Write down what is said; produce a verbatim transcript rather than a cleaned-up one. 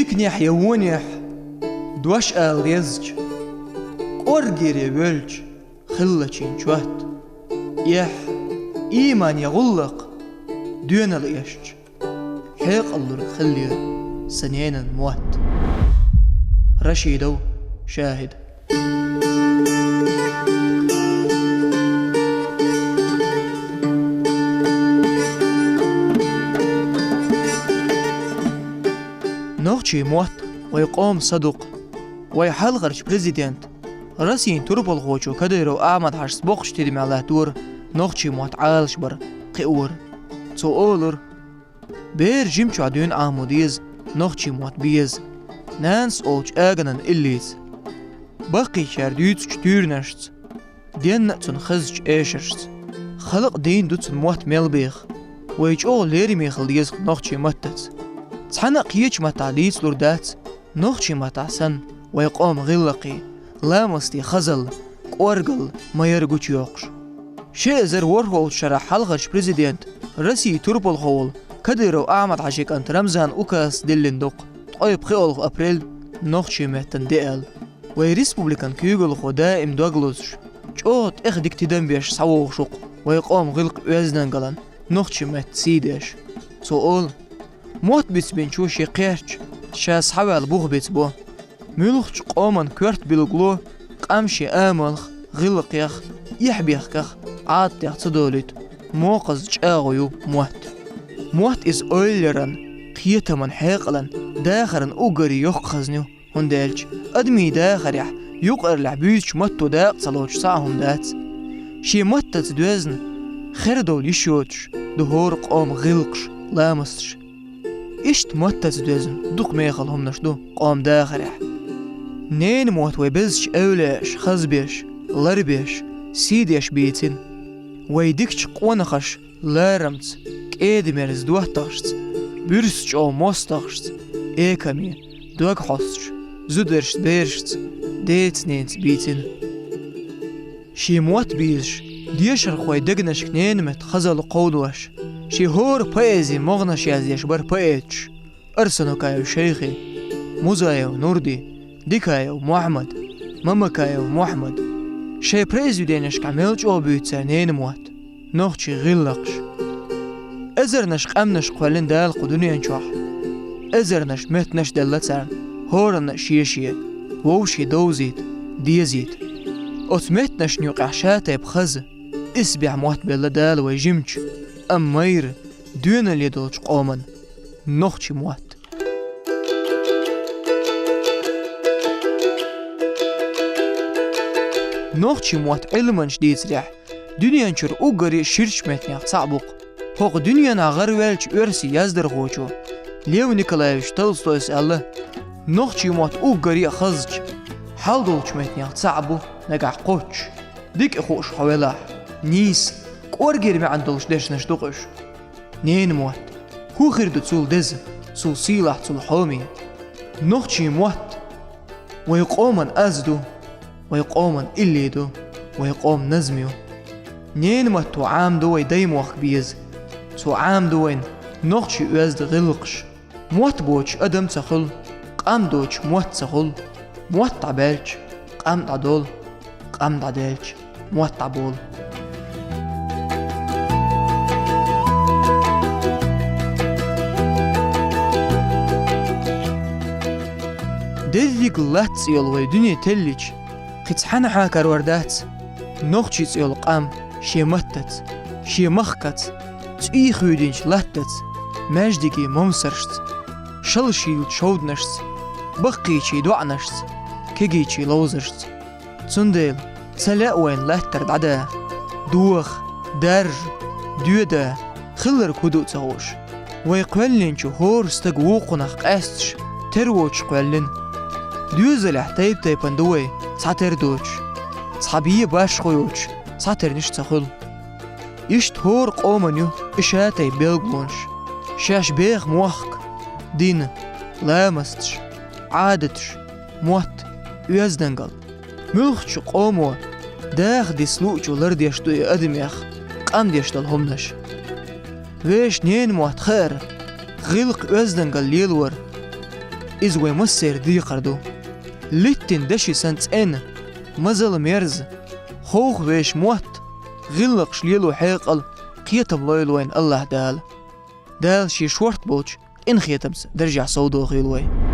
Диканехь я вонехь, дош ала дезача, кӀоргере воьлча хиллачийн чот, эхь, ийман я гӀуллакх, доьналла эшча, хьекъал лург хиллера сан ненан мотт. Рашидов Шахид. Нохчийн мотт вай къоман са ду-кх. Вай хьалхарча президента, Россин турпалхочо Кадыров Ахьмад-Хьажас боккхачу тидамехь латтора нохчийн мотт Ӏалашбар, кхиор. Цо олура: «Бер жимчохь дуьйна Ӏамо деза нохчийн мотт беза, нанас олучу аганан иллица. Баккхийчара дуьйцучу туьйранашца, денна а цунна хезачу эшаршца. Халкъан дийна ду цуьнан мотт мел беха. Вай чӀогӀа лераме хила деза нохчийн маттаца. Цхьана а кхечу маттахь дийцалур дац, нохчийн маттахь санна, вай къоман гӀиллакхий, ламастийн хазалла, кӀоргалла ма-ярра гучуйоккхуш». Ши эзар ворхӀолгӀачу шарахь хьалхарчу президента, Россин турпалхо волу Кадыров Ахьмад-Хьажин кӀанта Рамзана указца диллина ду-кх ткъе пхоьалгӀа апрель нохчийн меттан де аьлла. Вай республикан куьйгалхо даим дог лозуш, чӀогӀа тӀех дика тидам беш схьавогӀуш ву-кх вай къоман гӀиллакх-оьздангаллин, нохчийн меттан сий деш. Цо олу: «Мотт бицбинчо шен кхерч ша схьаваьлла бух бицбо. Муьлххачу къоман коьрта билгало къам шен амалх, гӀиллакхех, эхь-бехках, Ӏадатех ца долуьйту мокхаза чӀагӀо ю мотт. Мотт иза эвларан, кхетаман, хьекъалан, дахаран уггаре йоккха хазна ю, хӀунда аьлча адамийн дахарехь юкъараллехь буьйсучу матто дакъа ца лоцуш цхьа а хӀума дац. Шен маттаца доьзна, хердовла йиш йоцуш ду хӀора къоман гӀиллакхаш, ламасташ. Иштта маттаца доьзна дукха мехала хӀуманаш ду къоман дахарехь. Ненан мотт вай безачу эвлаяаша хазбеш, ларбеш, сий деш бийцина. Вай дикачу къонахаша ларамца, кӀеда-мерза доттагӀашца, буьрса чӀогӀа мостагӀашца, экаме, дог хьостуш, зударшца, берашца, деца-ненаца бийцина. Шен мотт бийцаш, дешархойн дегнашка ненан меттан хазалла кховдош, шен хӀора поэзин могӀанаш яздеш бара поэташ: Арсанукаев Шайхи, Музаев Нурди, Дикаев Мохьмад, Мамакаев Мохьмад. Шайн произведенешкахь мел чӀогӀа буьйцу цара ненан мотт, нохчийн гӀиллакхаш. Эзарнаш къаьмнаш кхоьллина Дала кху дуьнен чохь. Эзарнаш меттанаш а делла царна, хӀоранна а шен-шен, вовшийн довзийта, дезийта. Оцу меттанашна юкъахь ша-тайпа хаза, исбаьхьа мотт белла Дала вай жимачу, амма майра, доьналле долчу къоман нохчийн мотт». Нохчийн мотт Ӏилманчаша дийцарехь, дуьнен чуьра уггаре ширачу меттанех цхьаъ бу-кх. ХӀокху дуьненахь гӀараваьллачу оьрсийн яздархочо Лев Николаевич Толстойс аьлла: «Нохчийн мотт уггаре а хазачу, хьал долчу меттанех цхьаъ бу нагахь кхоччуш, дика а хууш хьо велахь. Нийса, кӀоргера маьӀна долуш дешнаш ду-кх уьш. Ненан мотт. ХӀун хир ду цул деза, цул сийлахь, цул хьоме? Нохчийн мотт вай къоман аз ду, вай къоман илли ду, вай къоман назма ю. Ненан матто Ӏамаду вай даймохк беза. Цо Ӏамаду вайна нохчийн оьзда гӀиллакхаш. Мотт боцуш адам ца хуьлу, къам доцуш мотт ца хуьлу. Мотт дӀабаьлча, къам дӀадолу, къам дӀадаьлча, мотт дӀаболу». Дерриг латта цӀе йолу вай дуьне теллича, кхин цхьанхьа карор дац нохчийн цӀе йолу къам шен маттаца, шен махкаца, цӀий хуьйдинчу латтаца, маьждигийн момсаршца, шалшийлачу шовданашца, баккхийчийн доӀанашца, кегийчийн ловзаршца. Цундела ца лаьа вайна латтара дӀада, доха, даржа, доьда, хилларг хӀун ду а ца хууш. Вай кхоьллинчу хӀора стага вукхунах къаьсташ, тера воцуш кхоьллина. Доьзалехь тайп-тайпана ду вай, цхьатера доцуш, цхьа бен башхо йоцуш, цхьатернаш а ца хуьлу. Иштта хӀора къоман ю и ша-тайпа билгалонаш: шаьш беха мохк, дин, ламасташ, Ӏадаташ, мотт, оьздангалла. Муьлххачу къомо даха дисса луучо лардеш ду и адамех къам деш долу хӀуманаш. Вешан ненан мотт хаар, гӀиллакх-оьздангалла лелор, иза вай массеран декхар ду. Литтина деши санна цӀена, мазал мерза, ховха вешан мотт, гӀиллакхаш лело хьекъал, кхетам лойла вайна АллахӀ Дала. Дала шен шортта болчу къинхетамца даржехь совдохийла вай.